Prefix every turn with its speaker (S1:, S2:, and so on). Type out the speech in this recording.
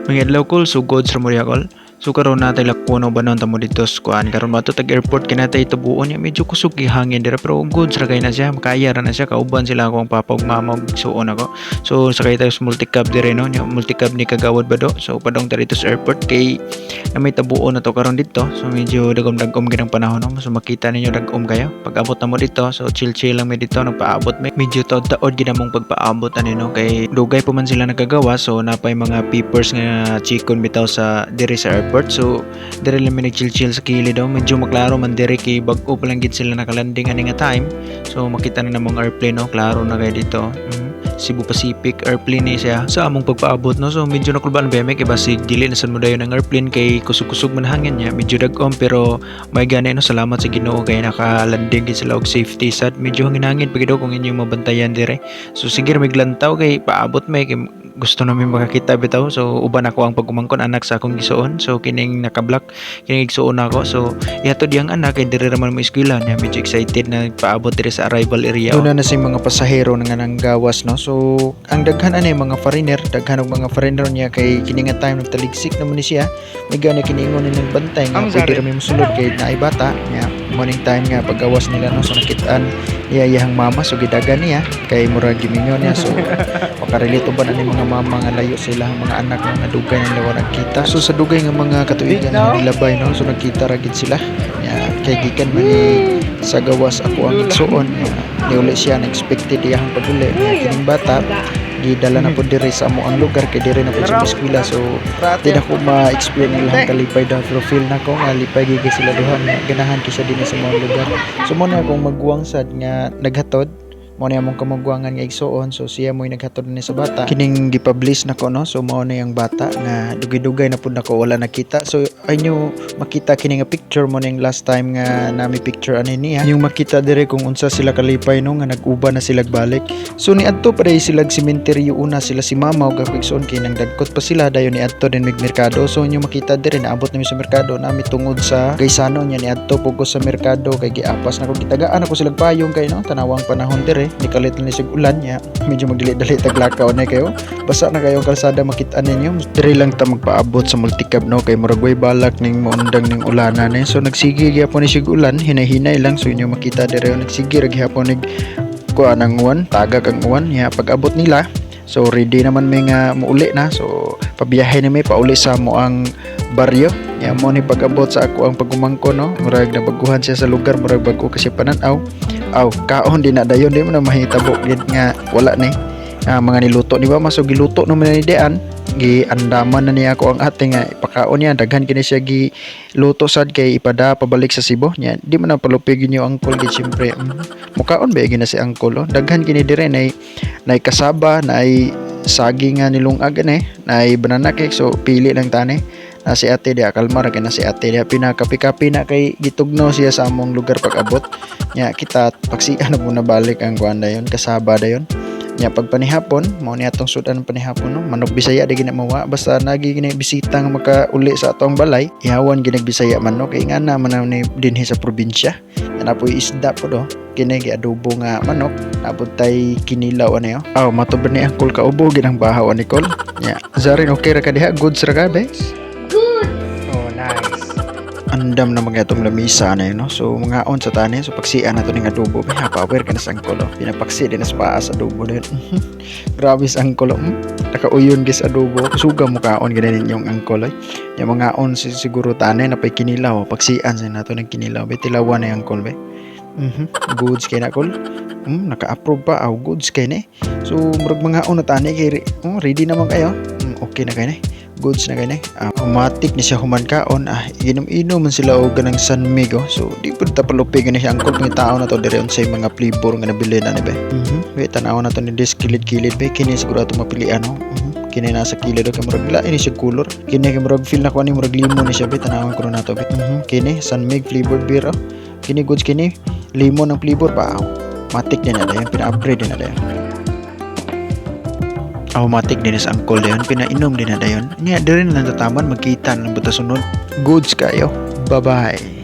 S1: Mga adlaw, kol, sugod sa mo kol. So karon natay lakwon og banon ta mo dito sa kuan karon mato tag airport kay natay tubuon niya, medyo kusog gihangin dira pero good ra kay na siya, makaya ra na siya kauban sila akong papa ug mama ug igsuon ako. So sakay tayo sa multicab dire, no, nya multicab ni Kagawad Bado. So padong ta dito sa airport kay na may tabuon na to karon dito. So medyo dagom-dagom gid ang panahon, no. So makita ninyo, dagom kayo. Pag abot na mo dito, so chill-chill lang mi dito nagpaabot mi. Medyo taod-taod gid among pagpaabot ani, no, kay dugay pa man sila nagagawa, so napay mga papers nga chikon bitaw sa diri sa airport. So diri lang mi nag-chill-chill sa kilid daw. Medyo maklaro man diri kay bag-o pa lang gid sila nakalanding ani nga time. So makita na namong airplane, no, klaro na kay dito. Cebu Pacific airplane ni siya sa among pagpaabot, no. So medyo nakulbaan ba mi kay basig dili na sad mo dayon ang airplane kay kusog-kusog man hangin niya, medyo dagom, pero may gani, no, salamat sa Ginoo kay nakalanding gid sila og safety sad. Medyo hangin-hangin pa gid kung inyong mabantayan dire. So sige ra mig lantaw kay paabot may kay gusto namin makakita bitaw. So uban ako ang pagumangkon, anak sa akong igsuon. So kining naka-black, kining igsuon ako. So ihatod diyang anak kay diri ra man mo eskwela niya, medyo excited na paabot diri sa arrival area. Doon na sa mga pasahero nga nanggawas, no. So ang daghan ani mga foreigner, daghan og mga foreigner niya kay kini nga time nagtaligsik naman ni siya. May gani kiniingon ni nagbantay nga
S2: Ang
S1: pwede
S2: zari.
S1: ra mi mosulod kay naay bata niya. Morning time nga paggawas nila, no, so nakitaan niya iyang mama, so gidagan niya kay murag giminyo niya. So makarelate ba na ni mga mama nga layo sila ang mga anak nga dugay nila wala nagkita. So sa dugay nga mga katuigan nga nilabay, no, so nagkita ra gid sila nya kay gikan man ni sa gawas ako ang igsuon nya, niuli siya, na expected iyang paguli nya. Kining bata gidala na pud diri sa amo ang lugar kay diri na pud sa eskwela. So di na ko ma-explain ilang kalipay daw pero feel na ko nga lipay gid kay sila duha nga ganahan kay siya dinhi sa mga lugar. So mo na akong maguwang sad nga naghatod, mo na among kamagwangan nga igsuon. So siya mo'y naghatod ni sa bata kining gipublish nako, no. So mao na yung bata nga dugay-dugay na pud nako wala nakita. So inyo makita kini nga picture, mo na yung last time nga nami picture ani niya. Yung makita dire kung unsa sila kalipay, no, nga nag-uban na sila balik. So niadto pa dahil sila sementeryo una sila si mama ug ako igsuon kay nang dagkot pa sila. Dayon niadto din mig merkado. So inyo makita dire, naabot nami sa merkado nami tungod sa Gaisano niya. Niadto po ko sa merkado kay giapas na ko, gitagaan ako sila payong kay, no, tanawang panahon dire, nikalit na ni sig ulan niya, medyo magdali-dali taglakaw na kayo, basa na kayo ang kalsada. Makita ninyo dire lang ta magpaabot sa multicab, no, kay murag way balak ning moundang ning ulana ni. So nagsige gyapon ni sig ulan, hinay-hinay lang. So inyo makita dire, nagsige ra gihapon nig kuan ang uwan, tagak ang uwan niya. Pag abot nila, so ready naman may nga muuli na. So pabiyahe na mi pauli sa mo ang baryo ya. Mo ni pag-abot sa ako ang pagumangko, no, murag nabaguhan siya sa lugar, murag bag-o kasi panan-aw. Aw, kaon din na dayon, di mo na mahitabo gid nga wala ni mga niluto ni ba. So giluto naman ni dian, giandaman na niya ako ang ate nga ipakaon niya. Daghan kini siya giluto sad kay ipada pabalik sa Cebu niya. Di man na palupig inyo angkol gid syempre. Mukaon ba gina si angkol, oh. Daghan kini dire, nay kasaba, nay saging nga nilungag eh, nay banana cake. So pili lang tani na si ate diya, kalma ra kay na si ate diya, pinakapi-kapi na kay gitugno siya sa among lugar. Pag abot nya kita, paksian na muna balik ang kuan dayon, kasaba dayon nya. Pag panihapon, mao ni atong sudan panihapon, no, manok Bisaya di gina mawa. Basta nagi gina bisita nga makauli sa atong balay, ihawan ginag Bisaya manok kay nga na man ni dinhi sa probinsya. Na po'y isda po do, kini gi adobo nga manok, napod tay kinilaw ano. Aw, mato ba ni angkol, kaubo ginang bahaw ani kol nya. Zarin, okay ra ka diha? Goods ra ka be?
S3: Good.
S2: Oh, nice.
S1: Andam na mga itong lamisa na yun, no? So, mga on sa tani. So, paksian na to ning adobo. May power ka na sa angkol, oh. Pinapaksi din na sa paa sa adobo na yun. Grabe sa angkol, oh. Nakauyon gis adobo. Suga mo kaon ganun ninyong angkol, oy. Yung mga on si siguro tani na pa'y kinilaw, oh. Paksian sa nato ng kinilaw. Be, tilawan na yung angkol, be. Goods kay na kol. Naka-approve pa. Aw, goods kay na eh. So, murag mga on na tani kay oh, ready naman kayo. Okay na kay na. Goods na kay na. Ah, automatic ni siya human kaon. Ah, inom-inom man sila og ganang San Mig, oh. So, di pud ta palupig ni siya angkol, tao na to dire unsay mga flavor nga nabili na ni be. Be, tan-aw na to ni dis kilid-kilid be. Kini siguro ato mapilian, no. Kini nasa kilid, oh, kay murag lain ni siya color. Kini kay murag feel na ko ani murag limon ni siya be. Tanawon ko na to be. Kini San Mig flavored beer, oh. Kini goods kini limon ang flavor pa. Aw, matik din na dayon, pina-upgrade din na dayon. Automatic din sa angkol dayon, pinainom din na dayon. Nya dire na lang tataman, magkita na lang buta sunod. Goods kayo. Bye-bye.